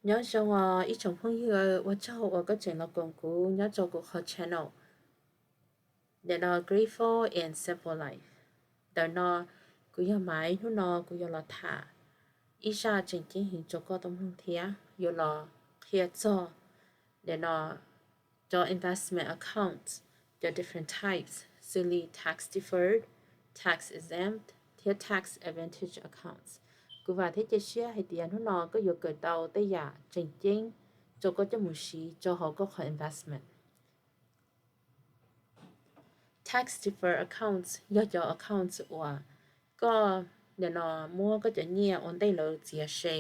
Nyob zoo os ib tsoom phooj ywg, ua tsaug uas koj tseem los koom kuv nyob rau kuv qhov channel. Ntawm no Grateful and Simple Life. Ntawm no kuv yog Maiv, hnub no kuv yuav los tham ib zaj tseem ceeb heev rau koj tau mloog thiab yuav los qhia txog ntawm no cov investment accounts, cov different types, xws li tax deferred, tax exempt thiab tax advantage accounts. Kuv vam thiab cia siab hais tias hnub no koj yuav kawm tau tej yam tseem ceeb rau koj coj mus siv rau hauv koj qhov investment. Tax deferred accounts yog cov accounts uas koj nim no muab koj cov nyiaj ua ntej lawv txiav se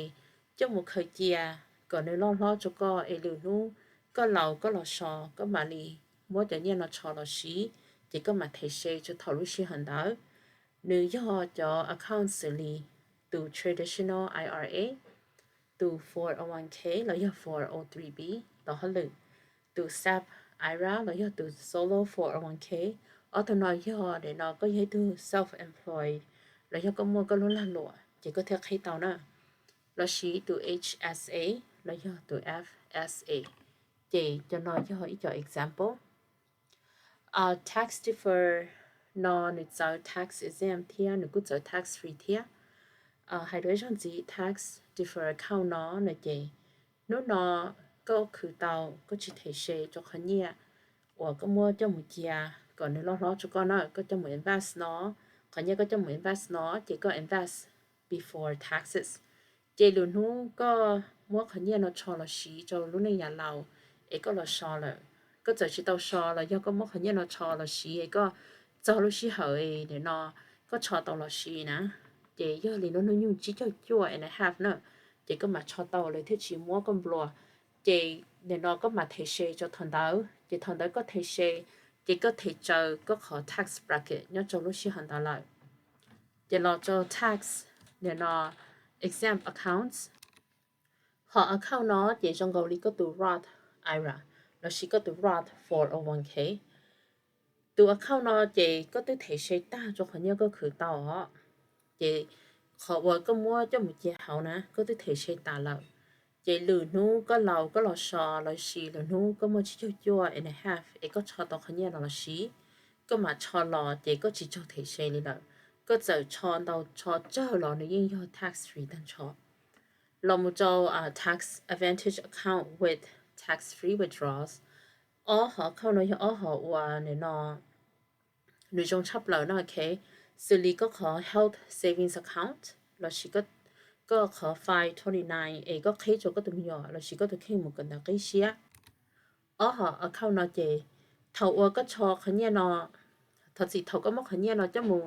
coj mus khaws cia kom nws loj hlob rau koj es lwm hnub koj laus koj los so koj mam li muab cov nyiaj no rho los siv, ces koj mam them se rau thaum lub sij hawm ntawd. Nws yog cov account xws li tus traditional I R A, tus four oh one k los yog four oh three b los hauj lwm, tus SEP IRA los yog tus solo four oh one k. Ob tug no yog nim no koj yog ib tug self-employed los yog koj muaj koj lub lag luam ces koj thiaj qhib tau na. Los sis tus H S A los yog tus F S A. Ces cov no yog ib co example. Tax defer no nws txawv tax exempt thiab nws kuj txawv tax free thiab. Hais rau ib zaug ntxiv, tax defer account no no ces hnub no koj khwv tau, koj tsis them se rau qhov nyiaj uas koj muab coj mus cia kom nws loj hlob rau koj na, koj coj mus invest no, qhov nyiaj koj coj mus invest no ces koj invest before taxes. Ces lwm hnub koj muab qhov nyiaj no rho los siv rau lub neej yam laus es koj los so lawm, koj txawm tsis tau so los yog koj muab qhov nyiaj no rho los siv es koj txog lub sij hawm nim no koj rho tau los siv na, ces yog li lub hnub nyoog tsib caug cuaj and a half na, ces koj mam rho tau, lawv thiaj tsis muab koj nplua. Ces nim no koj mam them se rau thaum ntawd, ces thaum ntawd koj them se, ces koj them raws koj qhov tax bracket nyob rau lub sij hawm ntawd lawm. Ces los rau tax nim no exempt accounts. Hom account no ces zoo nkaus li koj tus Roth IRA lossis koj tus Roth four oh one k. Tus account no ces koj twb them se tag rau qhov nyiaj koj khwv tau os. Ces qhov uas koj muab coj mus cia hauv na koj twb them se tas lawm. Ces lwm hnub koj laus koj los so lossis lwm hnub koj muaj tsib caug cuaj and a half es koj rho tau qhov nyiaj no los siv, koj mam rho los ces koj tsis raug them se li lawm. Koj txawm rho ntau rho tsawg los nws yeej yog tax free tag nrho. Los mus rau tax advantage account with tax free withdrawals. Ob hom account no yog ob hom uas nim no nws zoo tshaj plaws no, ok, xws li koj qhov health savings account lossis koj qhov five twenty-nine es koj qhib rau koj tus me nyuam lossis koj tus kheej mus kawm ntawv qib siab. Ob hom account no ces thaum uas koj rho qhov nyiaj no, thov txim, thaum koj muab qhov nyiaj no coj mus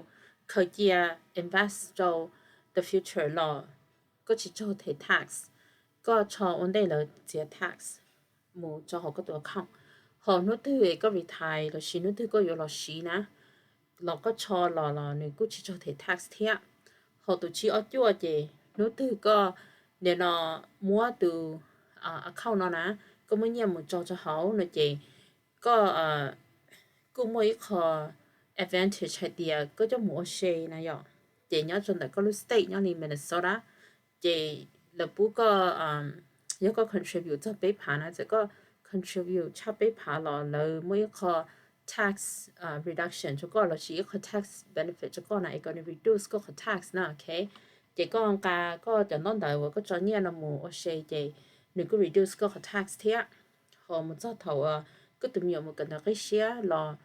khaws cia invest rau the future los koj tsis raug them tax, koj rho ua ntej lawv txiav tax mus rau hauv koj tus account. Ho hnub twg es koj retire lossis hnub twg koj yuav los siv na, los koj rho los los nws kuj tsis raug them tax thiab. Ho tus tsib ob cuaj ces hnub twg koj nim no muab tus account no na, koj muab nyiaj mus tso rau hauv no ces koj kuj muaj ib qho advantage hais tias koj coj mus ua se na yom. Ces nyob rau ntawm koj lub state nyob li Minnesota, ces lawv pub koj, yog koj contribute txog peb phav na, txawm koj contribute tshaj peb phav los lawv muaj ib qho tax reduction rau koj lossis ib qho tax benefit rau koj na, es kom nws reduce koj qhov tax na, ok. Ces koj nqa koj cov ntaub ntawv uas koj tso nyiaj no mus ua se ces nws kuj reduce koj qhov tax thiab. Ho mus txog thaum uas koj tus me nyuam mus kawm ntawv qib siab los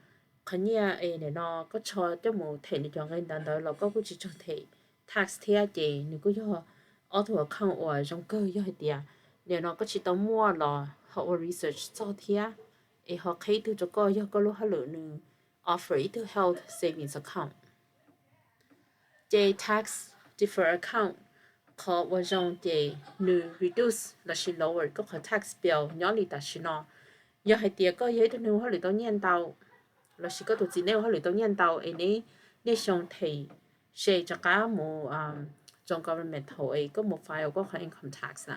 qhov nyiaj es nim no koj rho coj mus them nws cov nqi ntawv ntawd los koj kuj tsis raug them tax thiab. Ces nws kuj yog ob tug account uas zoo kawg yog hais tias nim no koj tsis tau muaj los ho ua research txog thiab, es ho qhib ib tug rau koj yog koj lub hauj lwm nws offer ib tug health savings account. Ces tax defer account qhov uas zoo ces nws reduce lossis lower koj qhov tax bill nyob li tam sim no. Yog hais tias koj yog ib tug neeg ua hauj lwm tau nyiaj ntau lossis koj tus txiv neej ua hauj lwm tau nyiaj ntau es neb niaj xyoo them se rov qab mus rau government thaum es koj mus file koj qhov income tax na.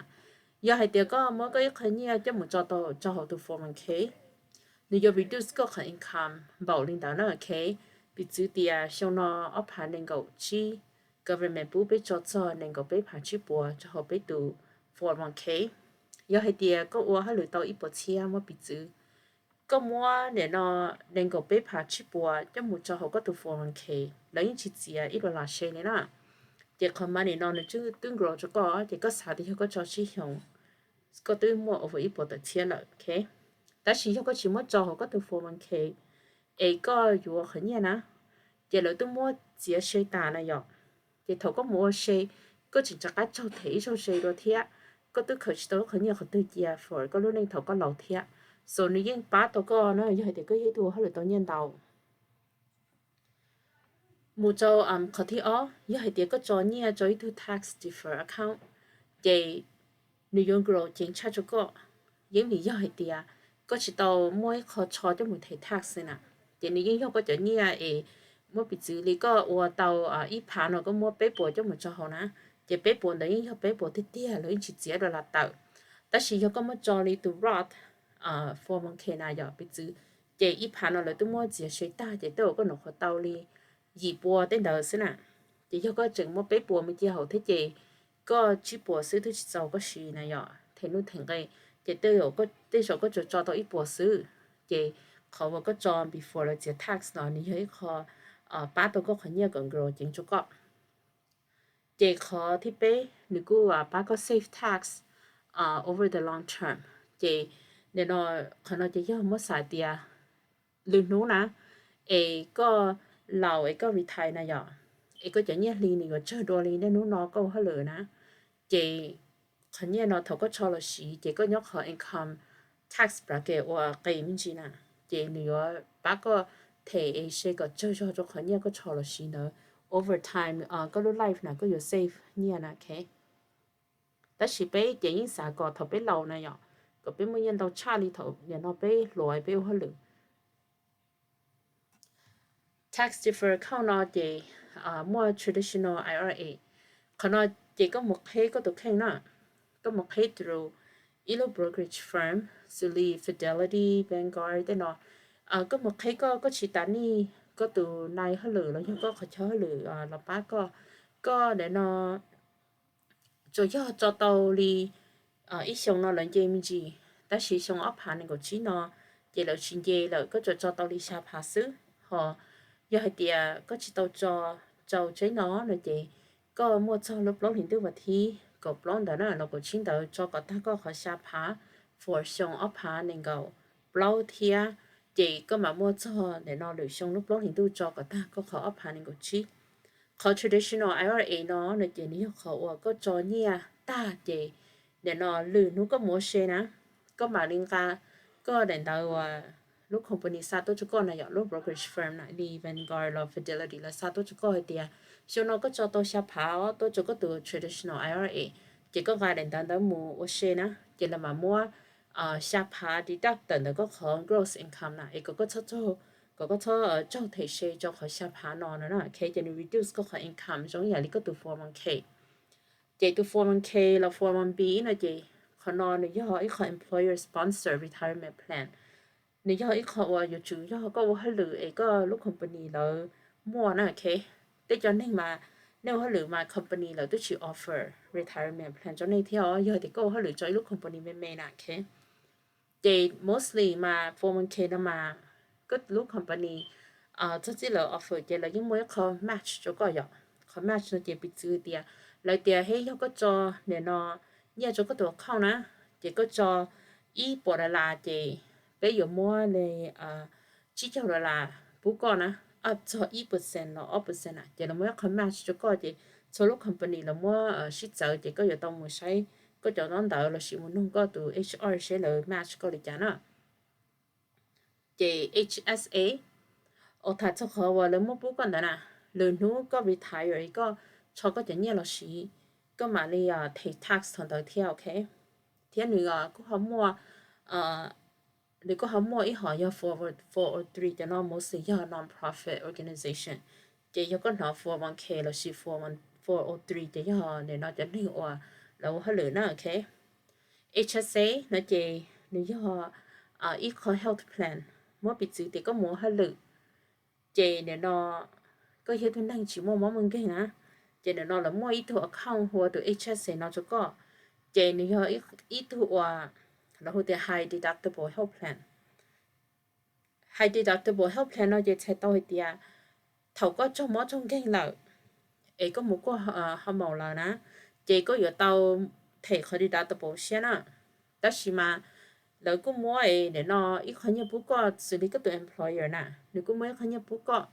Yog hais tias koj muab koj ib qho nyiaj coj mus tso rau hauv tus four oh one k, nws yuav reduce koj qhov income npaum li ntawd na, ok. Piv txwv tias xyoo no ob phav nees nkaum tsib, government pub peb tso txog nees nkaum peb phav tsib puas rau hauv peb tus four oh one k. Yog hais tias koj ua hauj lwm tau ib puas txhiab muab piv txwv, koj muab nim no nees nkaum peb phav tsib puas coj mus tso hauv koj tus four oh one k, lawv yeej tsis txiav ib los lam se li na. Ces qhov money no nws twb grow rau koj, ces koj xav tias yog koj tso tsib xyoos, koj twb muaj over ib puas tawm txhiab lawm, ok. Tab sis yog koj tsis muab tso hauv koj tus four oh one k, es koj yuav qhov nyiaj na, ces lawv twb muab txiav se tas na yom. Ces thaum koj mus ua se, koj tseem rov qab raug them ib zaug se dua thiab, koj twb khaws tsis tau qhov nyiaj qhov twg cia for koj lub neej thaum koj laus thiab. So nws yeej pab tau koj na yog hais tias koj yog ib tug ua hauj lwm tau nyiaj ntau. Mus rau qhov thib ob, yog hais tias koj tso nyiaj rau ib tug tax defer account, ces nws yuav grow ceev tshaj rau koj, yeej vim yog hais tias koj tsis tau muaj ib qho tsho coj mus them tax li na. Ces nws yeej yog koj cov nyiaj es muab piv txwv li koj ua tau ib phav no koj muab peb puas coj mus tso hauv na, ces peb puas ntawd yeej yog peb puas tiag tiag, lawv yeej tsis txiav dollar tawm. Tab sis yog koj muab tso li tus Roth four oh one k na yom, piv txwv, ces ib phav no lawv twb muab txiav se tag ces tej zaum koj nov qhuav tau li yim pua tej ntawd xwb na. Ces yog koj tseem muab peb puas mus cia hauv thiab ces koj tsib puas xwb twb tsis txaus koj siv na yom, them nuj them nqe, ces tej zaum koj tsuas tso tau ib puas xwb. Ces qhov uas koj tso before lawv txiav tax no nws yog ib qho pab tau koj qhov nyiaj kom grow ceev rau koj. Ces qhov thib peb nws kuj pab koj save tax over the long term. Ces nim no qhov no ces yog muab xav tias lwm hnub na, es koj laus es koj retire na yom, es koj cov nyiaj hli nws yuav tsawg dua li niaj hnub no koj ua hauj lwm na. Ces qhov nyiaj no thaum koj tso los siv ces koj nyob qhov income tax bracket uas qis me ntsis na, ces nws yuav pab koj them es se kom tsawg zog rau qhov nyiaj koj tso los siv ntawd. Over time koj lub life na koj yuav save nyiaj na, ok. Tab sis peb ces yeej xav kom thaum peb laus na yom, kom peb muaj nyiaj ntau tshaj li thaum nim no peb hluas peb ua hauj lwm. Tax defer account no ces muaj traditional I R A. Qhov no ces koj mus qheb koj tus kheej na, koj mus qheb through ib lub brokerage firm xws li Fidelity, Vanguard tej no. Koj mus qheb koj, koj tsis tas nij koj tus nai hauj lwm los yog koj qhov chaw hauj lwm los pab koj. Koj nim no tsuas yog tso tau li ib xyoo no lawv nce me ntsis, tab sis xyoo ob phav nees nkaum tsib no ces lawv tsis nce lawm, koj tsuas tso tau li xya phav xwb. Ho yog hais tias koj tsis tau tso rau tsheb no no ces koj muaj txog lub plaub hlis ntuj vas thib kaum plaub ntawd na los kaum tsib ntawd tso kom tag koj qhov xya phav for xyoo ob phav nees nkaum plaub thiab, ces koj mam muaj txog nim no lwm xyoo lub plaub hlis ntuj tso kom tag koj qhov ob phav nees nkaum tsib. Qhov traditional I R A no no ces nws yog qhov uas koj tso nyiaj tag ces nim no lwm hnub koj mus ua se na, koj mam li nqa koj daim ntawv uas lub company xa tuaj rau koj na yom, lub brokerage firm na li Vanguard los Fidelity lawv xa tuaj rau koj hais tias xyoo no koj tso tau xya phav tuaj rau koj tus traditional I R A, ces koj nqa daim ntawv ntawd mus ua se na, ces lawv mam muab xya phav deduct tawm ntawm koj qhov gross income na es kom koj txhob raug, kom koj txhob raug them se rau qhov xya phav no no na, ok. Ces nws reduce koj qhov income zoo ib yam li koj tus four oh one k. Ces tus four oh one k los four oh one b no ces qhov no nws yog ib qho employer sponsor retirement plan. Nws yog ib qho uas yuav tsum yog koj ua hauj lwm es koj lub company lawv muaj na, ok. Tej cov neeg mas nej ua hauj lwm mas company lawv twb tsis offer retirement plan rau nej thiab os, yog tias koj ua hauj lwm rau ib lub company me me na, ok. Ces mostly mas four oh one k no mas koj lub company txog txij lawv offer ces lawv yeej muaj ib qho match rau koj yom. Qhov match no ces piv txwv tias lawv tias hej yog koj tso nim no nyiaj rau koj tus account na, ces koj tso ib puas dollar ces peb yuav muab li tsib caug dollar pub koj na, up txog ib percent los ob percent na, ces lawv muaj ib qho match rau koj ces txhua lub company lawv muab sib txawv ces koj yuav tau mus saib koj cov ntaub ntawv lossis mus nug koj tus H R seb lawv match koj li cas na. Ces H S A, ua tham txog qhov uas lawv muab pub koj ntawd na, lwm hnub koj retire koj tso koj cov nyiaj los siv, koj mam li them tax thaum ntawd thiab, ok. Thiab nws kuj ho muaj, nws kuj ho muaj ib hom yog four oh three, cov no mostly yog non-profit organization. Ces yog koj hnov four oh one k lossis four oh three ces yog nim no cov neeg uas lawv ua hauj lwm na, ok. H S A no ces nws yog ib qho health plan, muab piv txwv tias koj mus ua hauj lwm, ces nim no koj yog ib tug neeg tsis muaj mob muaj nkeeg na, ces nim no lawv muaj ib tug account hu ua tus H S A no rau koj. Ces nws yog ib tug uas lawv hu tias high deductible health plan. High deductible health plan no ces txhais tau hais tias thaum koj raug mob raug nkeeg lawm es koj mus kuaj ho maus lawm na, ces koj yuav tau them qhov deductible siab na. Tab sis mas lawv kuj muab es nim no ib qho nyiaj pub koj xws li koj tus employer na, nws kuj muab ib qho nyiaj pub koj.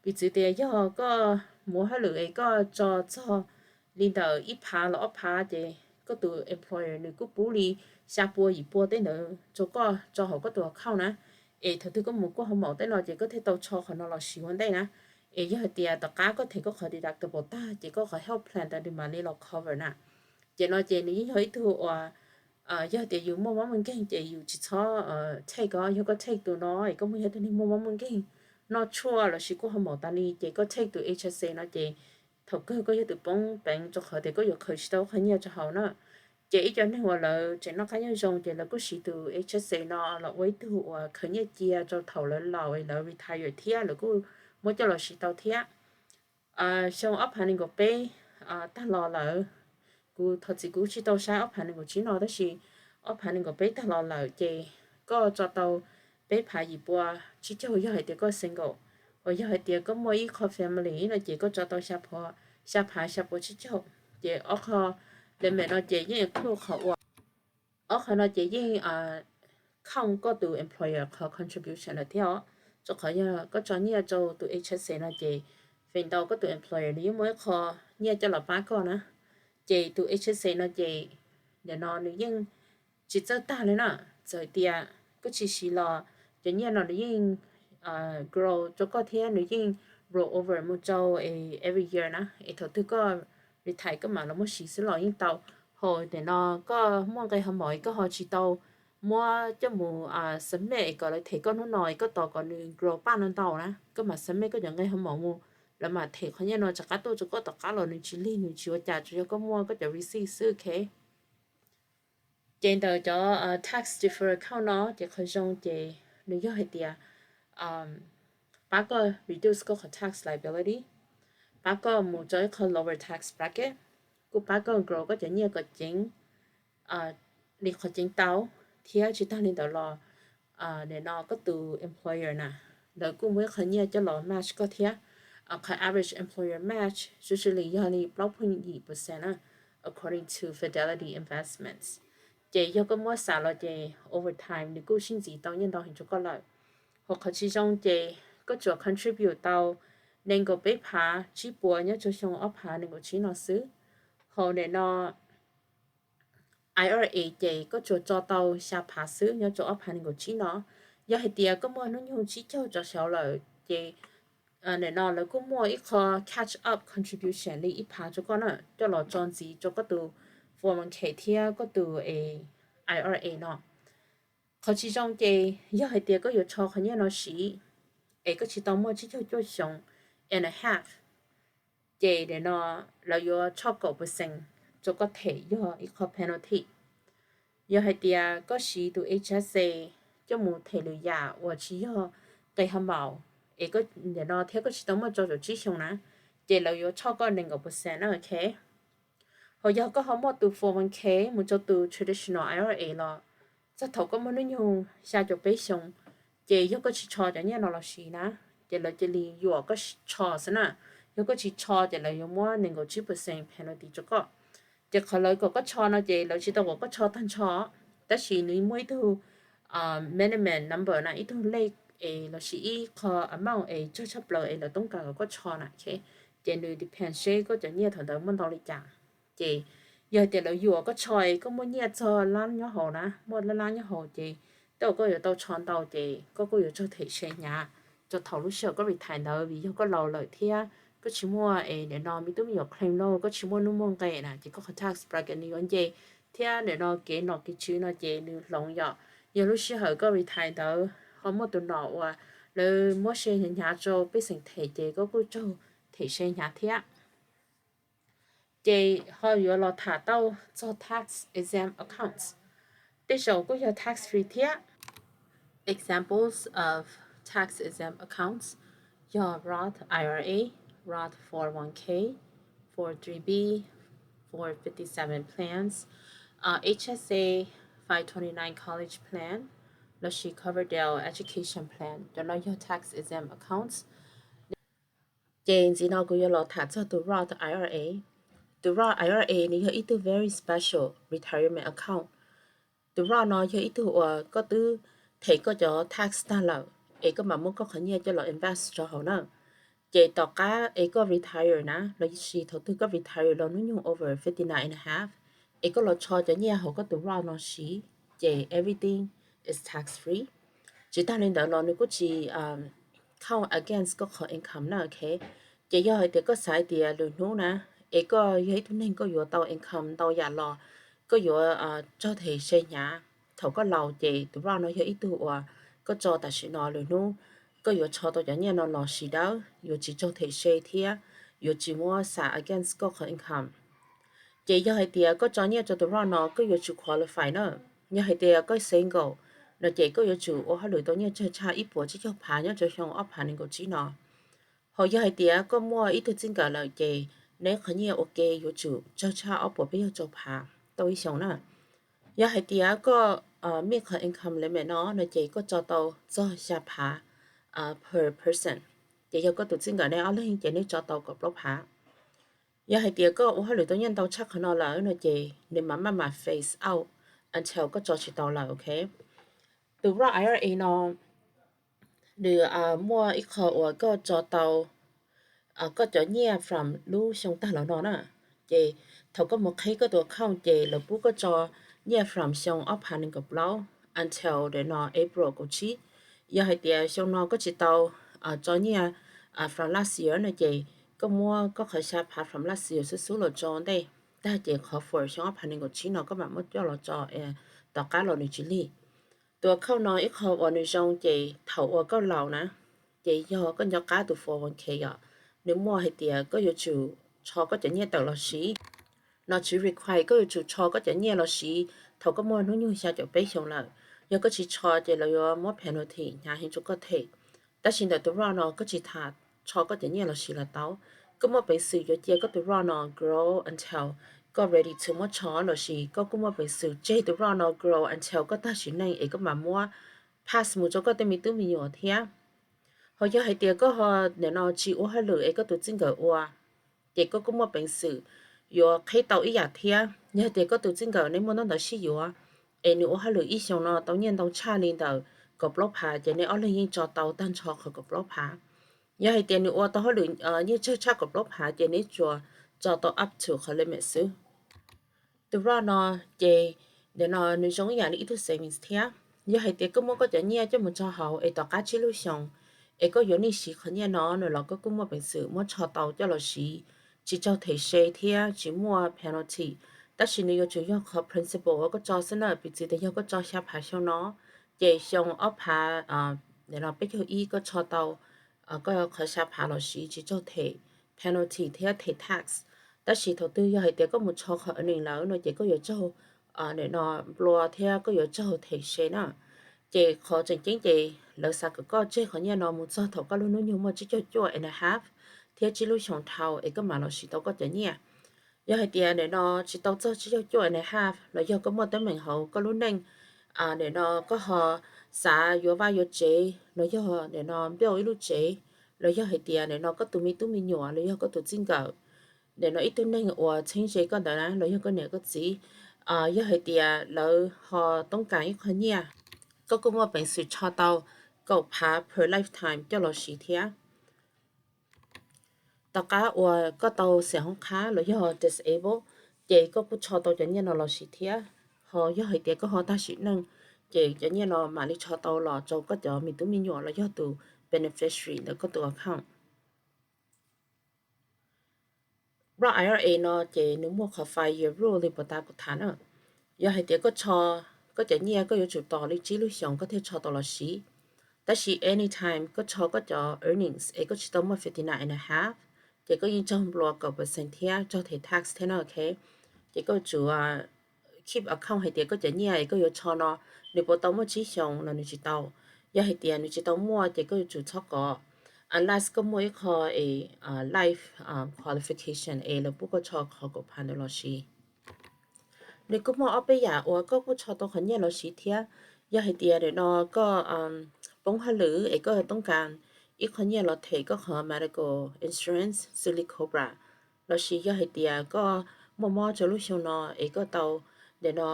Piv txwv tias yog koj mus hauj lwm es koj tso txog li ntawm ib phav los ob phav ces koj tus employer nws kuj pub li xya pua yim pua tej ntawd rau koj tso hauv koj tus account na. Es thaum twg koj mus kuaj ho maus tej no ces koj thiaj tau rho qhov no los siv ua ntej na. Es yog hais tias tom qab koj them koj qhov deductible tag ces koj qhov health plan ntawd nws mam li los cover na. Ces no ces nws yeej yog ib tug uas yog tias yus muaj mob muaj nkeeg ces yus tsis txhob take os. Yog koj take tus no es koj muaj yog tus neeg muaj mob muaj nkeeg, noj tshuaj lossis kuj ho maum tas li ces koj take tus H S A no ces thaum kawg koj yog tus poob peev rau qhov tias koj yuav khaws tsis tau qhov nyiaj rau hauv na. Ces ib co neeg uas lawv tseem noj qab nyob zoo ces lawv kuj siv tus H S A no los ua ib tug uas khaws nyiaj cia rau thaum lawv laus es lawv retire thiab lawv kuj muab coj los siv tau thiab. Xyoo ob phav nees nkaum peb tag los lawm, kuv thov txim kuv tsis tau saib ob phav nees nkaum tsib no tab sis ob phav nees nkaum peb tag los lawm ces koj tso tau peb phav yim pua tsib caug yog hais tias koj single, uas yog hais tias koj muaj ib qho family no ces koj tso tau xya phav xya pua tsib caug. Ces ob qho limit no ces yeej include qhov uas, ob qho no ces yeej count koj tus employer qhov contribution lawm thiab os. Rau qhov yog koj tso nyiaj rau tus H S A no ces feem ntau koj tus employer nws yeej muaj ib qho nyiaj coj los pab koj na. Ces tus H S A no ces nim no nws yeej tsis txawj tag li na. Txawm tias koj tsis siv los cov nyiaj no nws yeej grow rau koj thiab nws yeej roll over mus rau every year na. Es thaum twg koj retire koj mam los muab siv xwb los yeej tau. Hos nim no koj muaj nqe ho maum es koj ho tsis tau muab coj mus submit es kom lawv them koj hnub no es koj tos kom nws grow paj no ntau na koj mam submit koj cov nqe ho maum mus, lawv mam them qhov nyiaj no rov qab tuaj rau koj tom qab los nws tsis lig nws tsis ua cas tsuas yog koj muaj koj cov receipt xwb, ok. Ces ntawm cov tax deferral account no ces qhov zoo ces nws yog hais tias pab koj reduce koj qhov tax liability, pab koj mus rau ib qho lower tax bracket, kuj pab koj grow koj cov nyiaj kom ceev li qhov ceev tau, thiab tsis tag li ntawd los nim no koj tus employer na, lawv kuj muaj ib qho nyiaj coj los match koj thiab. Qhov average employer match usually yog li plaub point yim percent na, according to Fidelity Investments. Ces yog koj muab xam los ces over time nws kuj sib ntxiv tau nyiaj ntau heev rau koj lawm. Hos qhov tsis zoo ces koj tsuas contribute tau nees nkaum peb phav tsib puas nyob rau xyoo ob phav nees nkaum tsib no xwb. Hos nim no I R A ces koj tsuas tso tau xya phav xwb nyob rau ob phav nees nkaum tsib no. Yog hais tias koj muaj hnub nyoog tsib caug rov saud lawm ces nim no lawv kuj muaj ib qho catch up contribution li ib phav rau koj na coj los tso ntxiv rau koj tus four one k thiab koj tus I R A no. Qhov tsis zoo ces yog hais tias koj yuav rho qhov nyiaj no siv es koj tsis tau muaj tsib caug cuaj xyoo and a half, ces nim no lawv yuav tshoj kaum percent rau koj them yog ib qho penalty. Yog hais tias koj siv tus H S A coj mus them lwm yam uas tsis yog nqe ho maum es nim no thiab koj tsis tau muaj rau caum tsib xyoo na, ces lawv yuav tshoj koj nees nkaum percent na, ok. Hos yog koj ho muaj tus four one k mus rau tus traditional I R A los, txog thaum koj muaj hnub nyoog xya caum peb xyoo, ces yog koj tsis rho cov nyiaj no los siv na, ces lawv cia li yuam koj rho xwb na. Yog koj tsis rho ces lawv yuav muab nees nkaum tsib percent penalty rau koj. Ces qhov lawv kom koj rho no ces lawv tsis tau kom koj rho tag nrho, tab sis nws muaj ib tug minimum number na, ib tug lej es lossis ib qho amount es tsawg tshaj plaws es lawv toob kas kom koj rho na, ces nws depend seb koj cov nyiaj thaum ntawd muaj ntau li cas. Ces yog hais tias lawv yuam koj rho es koj muaj nyiaj txog lab nyob hauv na, muaj lab lab nyob hauv ces tej zaum koj yuav tau rho ntau ces koj kuj yuav raug them se hnyav rau thaum lub sij hawm koj retire ntawd, vim yog koj laus lawm thiab koj tsis muaj es nim no me tub me nyuam claim lawm, koj tsis muaj nuj muaj nqe na, ces koj qhov tax bracket nws yuav nce thiab nim no kev nom kev tswv no ces nws hloov yom. Yog lub sij hawm koj retire ntawd ho muaj tus nom uas lawv muab se hnyav rau pej xeem them ces koj kuj raug them se hnyav thiab. Ces ho yuav los tham tau txog tax exempt accounts. Tej zaum kuj yog tax free thiab. Examples of tax exempt accounts yog Roth I R A, Roth four one k, four three b, four fifty seven plans, H S A five twenty-nine college plan lossis Coverdell education plan, cov no yog tax exempt accounts. Ces ntxiv no kuv yuav los tham txog tus Roth I R A. Tus Roth I R A nws yog ib tug very special retirement account. Tus Roth no yog ib tug uas koj twb them koj cov tax tag lawm, es koj mam muab koj qhov nyiaj coj los invest rau hauv na. Ces tom qab es koj retire na, lossis thaum twg koj retire los hnub nyoog over fifty nine and a half, es koj los tso cov nyiaj hauv koj tus Roth no siv, ces everything is tax free. Tsis tag li ntawd los nws kuj tsis count against koj qhov income na, ok. Ces yog hais tias koj xav hais tias lwm hnub na, es koj yog ib tug neeg koj yuav tau income ntau yam los koj yuav raug them se hnyav thaum koj laus, ces tus Roth no yog ib tug uas koj tso tam sim no, lwm hnub koj yuav tso tau cov nyiaj no los siv dawb, yuav tsis raug them se thiab yuav tsis muab xam against koj qhov income. Ces yog hais tias koj tso nyiaj rau tus Roth no koj yuav tsum qualify na. Yog hais tias koj single no ces koj yuav tsum ua hauj lwm tau nyiaj tsawg tshaj ib puas tsib caug phav nyob rau xyoo ob phav nees nkaum tsib no. Ho yog hais tias koj muaj ib tug txij nkawm lawm ces neb qhov nyiaj ua ke yuav tsum tsawg tshaj ob puas peb caug rau phav tau ib xyoos na. Yog hais tias koj meet qhov income limit no no ces koj tso tau txog xya phav per person. Ces yog koj tus txij nkawm neb ob leeg ces neb tso tau kaum plaub phav. Yog hais tias koj ua hauj lwm tau nyiaj ntau tshaj qhov no lawm no ces nws mam maj mam phase out until koj tso tsis tau lawm, ok. Tus Roth I R A no nws muaj ib qho uas koj tso tau koj cov nyiaj from lub xyoo tag los no na. Ces thaum koj mus qhib koj tus account ces lawv pub koj tso nyiaj from xyoo ob phav nees nkaum plaub until the no April kaum tsib. Yog hais tias xyoo no koj tsis tau tso nyiaj from last year no ces koj muab koj qhov xya phav from last year xub xub los tso ntej tag ces qhov for xyoo ob phav nees nkaum tsib no koj mam muab coj los tso tom qab los nws tsis lig. Tus account no ib qho uas nws zoo ces thaum uas koj laus na, ces yog koj nco qab tus four one k yom, nws muaj hais tias koj yuav tsum tso koj cov nyiaj tawm los siv. No tsis require koj yuav tsum tso koj cov nyiaj los siv thaum koj muaj hnub nyoog xya caum peb xyoo lawm. Yog koj tsis tso ces lawv yuav muab penalty hnyav heev rau koj them. Tab sis ntawm tus Roth no koj tsis tas tso koj cov nyiaj los siv los tau. Koj muaj peev xwm yuav cia koj tus Roth no grow until koj ready to muab tso los sis koj kuj muaj peev xwm tseg tus Roth no grow until koj tag sim neej es koj mam muab pass mus rau koj tej me tub me nyuam thiab. Ho yog hais tias koj ho nim no tsis ua hauj lwm es koj tus txij nkawm ua, ces koj kuj muaj peev xwm yuav qhib tau ib yam thiab. Yog tias koj tus txij nkawm neb muaj ntaub ntawv sib yuav es nws ua hauj lwm ib xyoos no tau nyiaj ntau tshaj li ntawm kaum plaub phav ces neb ob leeg yeej tso tau tag nrho qhov kaum plaub phav. Yog hais tias nws ua tau hauj lwm nyiaj tsawg tshaj kaum plaub phav ces neb tsuas tso tau up to qhov limit xwb. Tus Roth no ces nim no nws zoo ib yam li ib tug savings thiab. Yog hais tias koj muab koj cov nyiaj coj mus tso hauv es tom qab tsib lub xyoos es koj yuav nej siv qhov nyiaj no no los koj kuj muaj peev xwm muab tso tau coj los siv, tsis raug them se thiab tsis muaj penalty. Tab sis nws yuav tsum yog qhov principal uas koj tso xwb na, piv txwv tias yog koj tso xya phav xyoo no, ces xyoo ob phav nim no peb caug ib koj tso tau koj qhov xya phav los siv tsis raug them penalty thiab them tax. Tab sis thaum twg yog hais tias koj mus tso qhov earning lawm no ces koj yuav raug nim no nplua thiab koj yuav raug them se na. Ces qhov tseem ceeb ces lawv xav kom koj tseg qhov nyiaj no mus txog thaum koj lub hnub nyoog muaj tsib caug cuaj and a half thiab tsib lub xyoos dhau es koj mam los siv tau koj cov nyiaj. Yog hais tias nim no tsis tau txog tsib caug cuaj and a half los yog koj muaj teeb meem hauv koj lub neej, nim no koj ho xav yuav vaj yuav tsev los yog nim no build ib lub tsev, los yog hais tias nim no koj tus me tub me nyuam los yog koj tus txij nkawm, nim no ib tug neeg uas txheeb ze koj ntawd na los yog koj niam koj txiv, yog hais tias lawv ho toob kas ib qho nyiaj, koj kuj muaj peev xwm tso tau kaum phav per lifetime coj los siv thiab. Tom qab uas koj tau xiam hoob qhab los yog disable, ces koj kuj tso tau cov nyiaj no los siv thiab. Ho yog hais tias koj ho tag sim neej, ces cov nyiaj no mam li tso tau los rau koj cov me tub me nyuam los yog tus beneficiary ntawm koj tus account. Roth I R A no ces nws muaj qhov five year rule li puas tas kuv tham na. Yog hais tias koj tso koj cov nyiaj koj yuav tsum tos li tsib lub xyoos koj thiaj tso tau los siv. Tab sis anytime koj tso koj cov earnings es koj tsis tau muaj fifty nine and a half, ces koj yeej raug nplua kaum percent thiab raug them tax thiab na, ok. Ces koj yuav tsum keep account hais tias koj cov nyiaj es koj yuav tso no nws puas tau muaj tsib xyoos los nws tsis tau. Yog hais tias nws tsis tau muaj ces koj yuav tsum txhob kov, unless koj muaj ib qho es life qualification es lawv pub koj tso qhov kaum phav ntawd los siv. Nws kuj muaj ob peb yam uas koj kuj tso tau qhov nyiaj los siv thiab. Yog hais tias nim no koj poob hauj lwm es koj toob kas ib qho nyiaj los them koj qhov medical insurance xws li Cobra, los sis yog hais tias koj muaj mob rau lub xyoo no es koj tau nim no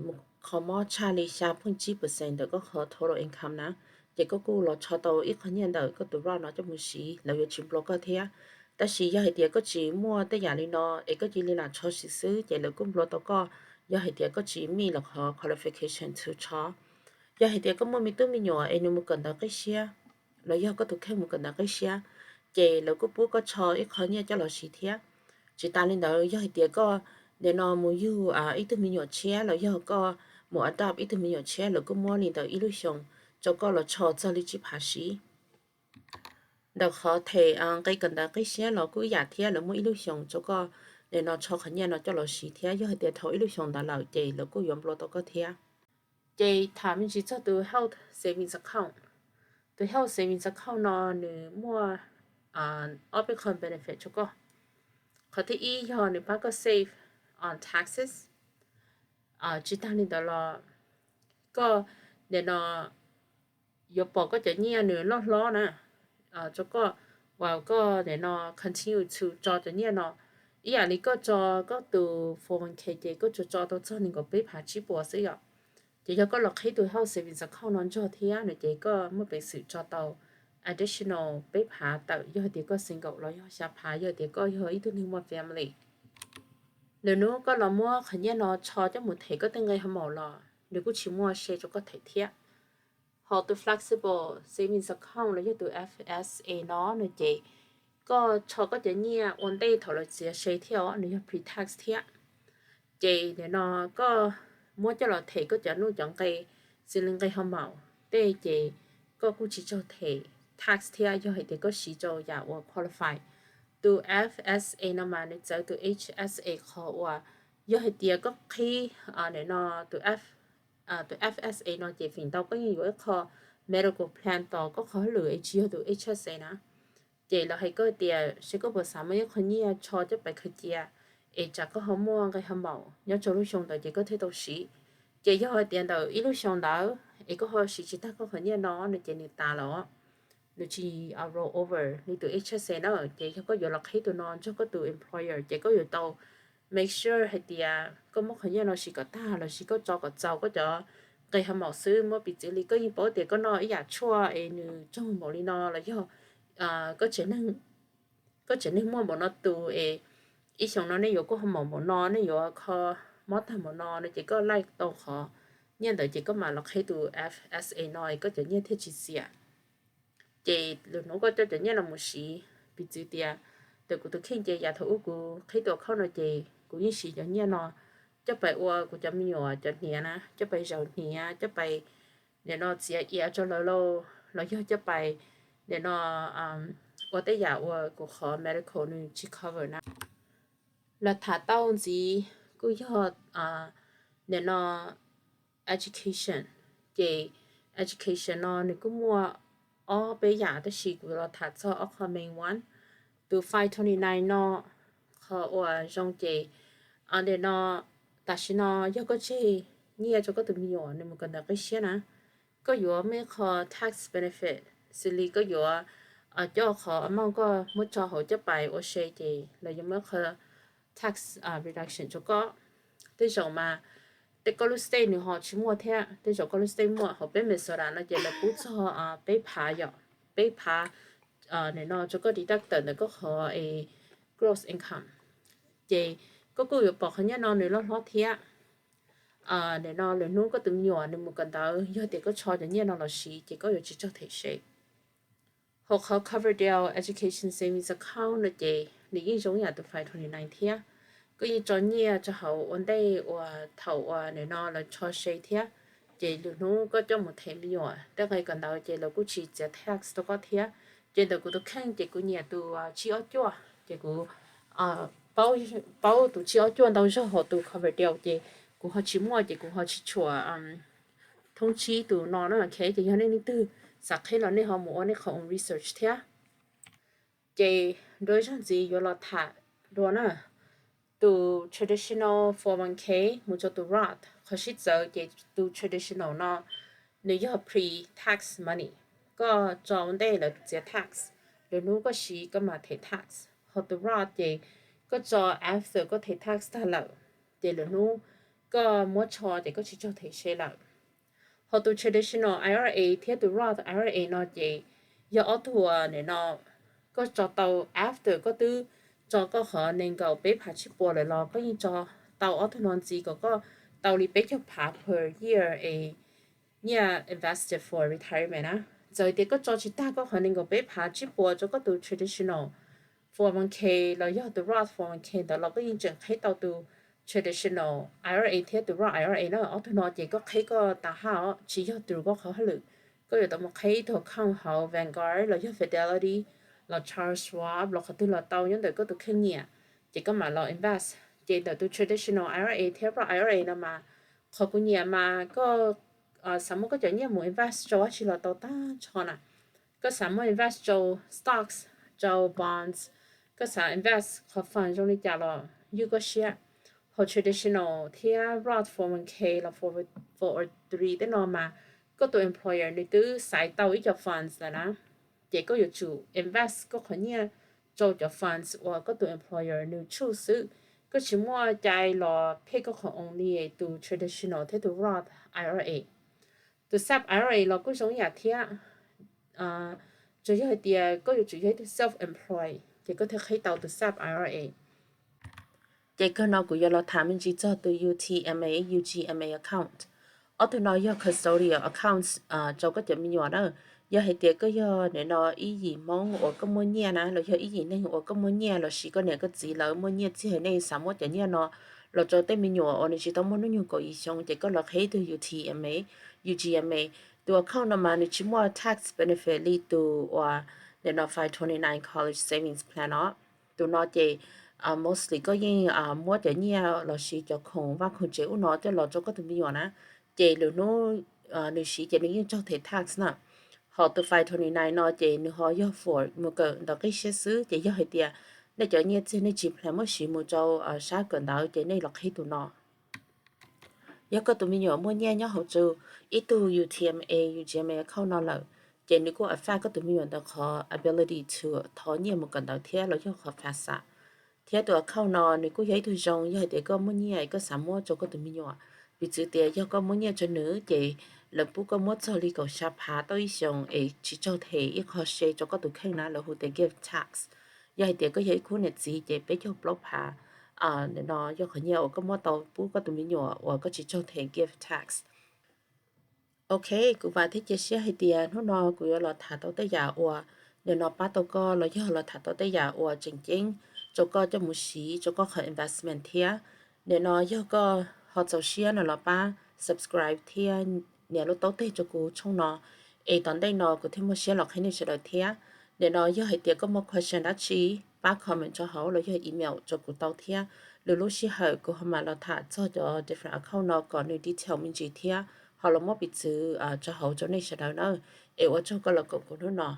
mus kho mob tshaj li xya point tsib percent ntawm koj qhov total income na, ces koj kuj los tso tau ib qho nyiaj ntawm koj tus Roth no coj mus siv, lawv yuav tsis nplua koj thiab. Tab sis yog hais tias koj tsis muaj tej yam li no es koj cia li lam tso siv xwb ces lawv kuj nplua tau koj, yog hais tias koj tsis meet lawv qhov qualification to tso. Yog hais tias koj muaj me tub me nyuam es nws mus kawm ntawv qib siab, los yog koj tus kheej mus kawm ntawv qib siab, ces lawv kuj pub koj tso ib qho nyiaj coj los siv thiab. Tsis tas li ntawd, yog hais tias koj nim no mus yug ib tug me nyuam tshiab los yog koj mus adopt ib tug me nyuam tshiab, lawv kuj muab li ntawm ib lub xyoos rau koj los tso txog li tsib phav siv. Ntawm qhov them nqe kawm ntawv qib siab los kuj ib yam thiab, lawv muab ib lub xyoos rau koj nim no tso qhov nyiaj no coj los siv thiab. Yog hais tias dhau ib lub xyoos ntawd lawm ces lawv kuj yuav nplua tau koj thiab. Ces tham me ntsis txog tus health savings account. Tus health savings account no nws muaj ob peb qho benefit rau koj. Qhov thib ib yog nws pab koj save on taxes. Tsis tag li ntawd los koj nim no yuav pom koj cov nyiaj nws loj hlob na rau koj, uas koj nim no continue to tso cov nyiaj no. Ib yam li koj tso koj tus four one k ces koj tsuas tso tau txog nees nkaum peb phav tsib puas xwb yom. Ces yog koj los qhib tus health savings account no nrog thiab no ces koj muaj peev xwm tso tau additional peb phav tawm yog hais tias koj single los yog xya phav yog tias koj yog ib tug neeg muaj family. Lwm hnub koj los muab qhov nyiaj no tso coj mus them koj tej nqe ho maum los nws kuj tsis muaj se rau koj them thiab. Hos tus flexible savings account los yog tus F S A no no ces koj tso koj cov nyiaj ua ntej thaum lawv txiav se thiab os, nws yog pre-tax thiab. Ces nim no koj muab coj los them koj cov nuj cov nqe, xws li nqe ho maum tej ces koj kuj tsis tsaug them tax thiab yog hais tias koj siv rau yam uas qualify. Tus F S A no mas nws txawv tus H S A qhov uas yog hais tias koj qhib nim no tus F, tus F S A no ces feem ntau koj yeej yuav ib qho medical plan tos koj qhov hauj lwm es tsis yog tus H S A na. Ces lawv hais koj tias seb koj puas xav muaj ib qho nyiaj tso coj pais khaws cia es tsam koj ho muaj nqe ho maum nyob rau lub xyoo ntawd ces koj thiaj tau siv. Ces yog hais tias ntawm ib lub xyoo ntawd es koj ho siv tsis tag koj qhov nyiaj no no ces nws tas lawm, nws tsis roll over li tus H S A na. Ces yog koj yuav los qhib tus no nrog koj tus employer ces koj yuav tau make sure hais tias koj muab qhov nyiaj no siv kom tag los sis koj tso kom txaus koj cov nqe ho maum xwb. Muab piv txwv li koj yeej paub tias koj noj ib yam tshuaj es nws raug npaum li no los yog koj tsev neeg muaj npaum no tus es ib xyoos no nej yuav kuj ho maum npaum no, nej yuav kho mob tag npaum no no ces koj laij tau qhov nyiaj ntawd ces koj mam los qhib tus F S A no es koj cov nyiaj thiaj tsis txias. Ces lwm hnub koj coj cov nyiaj no mus siv, piv txwv tias ntawm kuv tus kheej ces yav thaum ub kuv qhib tus account no ces kuv yeej siv cov nyiaj no coj pais ua kuv cov me nyuam cov hniav na, coj pais zaws hniav, coj pais nim no txiav iav rau lawv lauj, los yog coj pais nim no ua tej yam uas kuv qhov medical nws tsis cover na. Los tham tau ntxiv kuj yog nim no education. Ces education no nws kuj muaj ob peb yam tab sis kuv los tham txog ob qho main one. Tus five twenty nine no, qhov uas zoo ces nim no tam sim no yog koj tseg nyiaj rau koj tus me nyuam nws mus kawm ntawv qib siab na, koj yuav muaj ib qho tax benefit, xws li koj yuav coj qhov amount koj muab tso hauv coj pais ua se ces lawv yuav muaj ib qho tax reduction rau koj. Tej zaum mas tej koj lub state nws ho tsis muaj thiab, tej zaum koj lub state muaj. Hauv peb Minnesota no ces lawv pub txog peb phav yom, peb phav nim no rau koj deduct ntawm koj qhov gross income. Ces koj kuj yuav pom qhov nyiaj no nws loj hlob thiab. Nim no lwm hnub koj tus me nyuam nws mus kawm ntawv, yog tias koj tso cov nyiaj no los siv ces koj yuav tsis tsaug them se. Hauv qhov Coverdell Education Savings Account no ces nws yeej zoo ib yam tus five twenty nine thiab. Koj yeej tso nyiaj rau hauv ua ntej uas thaum uas nim no lawv tso se thiab. Ces lwm hnub koj coj mus them me nyuam tej nqe kawm ntawv ces lawv kuj tsis txiav tax rau koj thiab. Ces ntawm kuv tus kheej ces kuv nyiam tus tsib ob cuaj, ces kuv paub tus tsib ob cuaj ntau zog hauv tus Coverdell ces kuv ho tsis muaj ces kuv ho tsis tshua thoob tsib tus no na. Ces yog nej leej twg xav qhib los nej ho mus ua nej qhov own research thiab. Ces dua ib zaug ntxiv yuav los tham dua na. tus traditional four oh one k mus rau tus Roth, qhov sib txawv ces tus traditional no nws yog pre-tax money, koj tso ua ntej lawv txiav tax, lwm hnub koj siv koj mam them tax. Ho tus Roth ces koj tso after koj them tax tag lawm, ces lwm hnub koj muab tsho ces koj tsis raug them se lawm. Ho tus traditional I R A thiab tus Roth I R A no ces yog ob tug uas nim no koj tso tau after koj twb tso koj qhov nees nkaum peb phav tsib puas lawm los koj yeej tso tau ob tug no ntxiv kom koj tau li peb caug phav per year es nyiaj invested for retirement na. Txawm tias koj tso tsis tag koj qhov nees nkaum peb phav tsib puas rau koj tus traditional four oh one k los yog tus Roth four oh one k ntawd los koj yeej tseem qheb tau tus traditional I R A thiab tus Roth I R A na. Ob tug no ces koj qheb koj tas haj os, tsis yog through koj qhov hauj lwm. Koj yuav tau mus qheb ib tug account hauv Vanguard los yog Fidelity los Charles Schwab los qhov twg los tau nyob ntawm koj tus kheej nyiam, ces koj mam los invest. Ces ntawm tus traditional I R A thiab Roth I R A no mas qhov kuv nyiam mas koj xav muab koj cov nyiaj mus invest rau dab tsi los tau tag nrho na. Koj xav muab invest rau stocks, rau bonds, koj xav invest qhov fund zoo li cas los ywj koj siab. Ho traditional thiab Roth four oh one k los four oh three tej no mas koj tus employer nws twb xaiv tau ib co funds lawm na, ces koj yuav tsum invest koj qhov nyiaj rau cov funds uas koj tus employer nws tshuj xwb. Koj tsis muaj cai los pick koj qhov own li tus traditional thiab tus Roth I R A. Tus SEP I R A los kuj zoo ib yam thiab, tsuas yog hais tias koj yuav tsum yog ib tug self-employed ces koj thiaj qheb tau tus SEP I R A. Ces kawg no kuv yuav los tham me ntsis txog tus U T M A, U G M A account. Ob tug no yog custodial accounts rau koj cov me nyuam na. Yog hais tias koj yog nim no ib yim Hmoob uas koj muaj nyiaj na, los yog ib yim neeg uas koj muaj nyiaj, lossis koj niam koj txiv lawv muaj nyiaj txiag nej xav muab cov nyiaj no los rau tej me nyuam uas nws tsis tau muaj hnub nyoog kaum yim xyoo, ces koj los qheb tus U T M A, U G M A. Tus account no mas nws tsis muaj tax benefit li tus uas nim no five twenty-nine college savings plan no. Tus no ces mostly koj yeej muab cov nyiaj lossis cov khoom vaj khoom tsev ub no coj los rau koj tus me nyuam na, ces lwm hnub nws siv ces nws yeej raug them tax na. Ho tus five twenty-nine no ces nws ho yog for mus kawm ntawv qib siab xwb, ces yog hais tias nej cov nyiaj txiag nej tsis plan muab siv mus rau sab kawm ntawv ces nej los qheb tus no. Yog koj tus me nyuam muaj nyiaj nyob hauv tus ib tug U T M A, U G M A account no lawm, ces nws kuj affect koj tus me nyuam ntawd qhov ability to thov nyiaj mus kawm ntawv thiab los yog qhov FAFSA. Thiab tus account no nws kuj yog ib tug zoo yog hais tias koj muaj nyiaj koj xav muab rau koj tus me nyuam. Piv txwv tias yog koj muab nyiaj rau nws ces lawv pub koj muab txog li kaum xya phav tau ib xyoos es tsis raug them ib qho se rau koj tus kheej na, lawv hu tias gift tax. Yog hais tias koj yog ib khub niam txiv ces peb caug plaub phav no yog qhov nyiaj uas koj muab tau pub koj tus me nyuam uas koj tsis raug them gift tax. Ok, kuv vam thiab cia siab hais tias hnub no kuv yuav los tham tau tej yam uas nim no pab tau koj los yog los tham tau tej yam uas tseem ceeb rau koj coj mus siv rau koj qhov investment thiab. Nim no yog koj ho txaus siab no los pab subscribe thiab nias lub taub teg rau kuv tshooj no, es tom ntej no kuv thiaj muaj siab los qheb nej sawv daws thiab. Nim no yog hais tias koj muaj question dab tsi, pab comment rau hauv los yog email rau kuv tau thiab. Lwm lub sij hawm kuv ho mam los tham txog cov different account no kom nws detail me ntsis thiab ho los muab piv txwv rau hauv rau nej sawv daws na. Es ua tsaug koj los koom kuv hnub no.